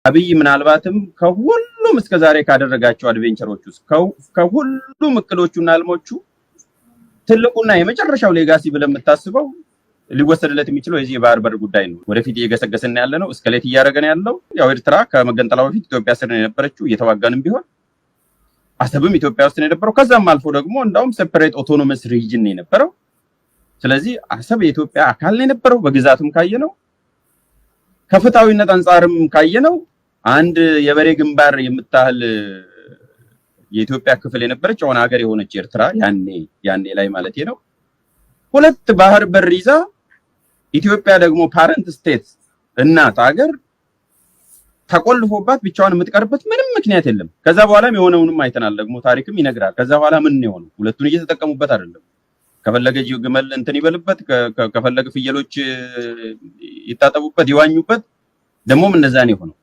አብይ ምናልባትም ከሁሉም እስከ ዛሬ ካደረጋቸው adventure ኦች ውስጥ፣ ከሁሉም እቅዶቹና ህልሞቹ ትልቁና የመጨረሻው legacy ብለህ የምታስበው ሊወሰድለት የሚችለው የዚህ የባህር በር ጉዳይ ነው። ወደፊት እየገሰገስን ያለ ነው። Escalate እያደረገ ነው ያለው። ያው ኤርትራ ከመገንጠላ በፊት ኢትዮጵያ ስር ነው የነበረችው፣ እየተዋጋንም ቢሆን አሰብም ኢትዮጵያ ውስጥ ነው የነበረው። ከዛም አልፎ ደግሞ እንዳውም separate autonomous region ነው የነበረው። ስለዚህ አሰብ የኢትዮጵያ አካል ነው የነበረው። በግዛቱም ካየነው፣ ከፍትሃዊነት አንጻርም ካየነው፣ አንድ የበሬ ግንባር የምታህል የኢትዮጵያ ክፍል የነበረች አሁን ሀገር የሆነች ኤርትራ፣ ያኔ ያኔ ላይ ማለት ነው፣ ሁለት ባህር በር ይዛ ኢትዮጵያ ደግሞ parent state እናት ሀገር ተቆልፎባት ብቻዋን የምትቀርበት ምንም ምክንያት የለም። ከዛ በኋላም የሆነውንም አይተናል። ደግሞ ታሪክም ይነግራል። ከዛ በኋላ ምን የሆነው ሁለቱን እየተጠቀሙበት አይደለም። ከፈለገ ግመል እንትን ይበልበት፣ ከፈለገ ፍየሎች ይታጠቡበት፣ ይዋኙበት። ደግሞም እንደዛ ነው የሆነው።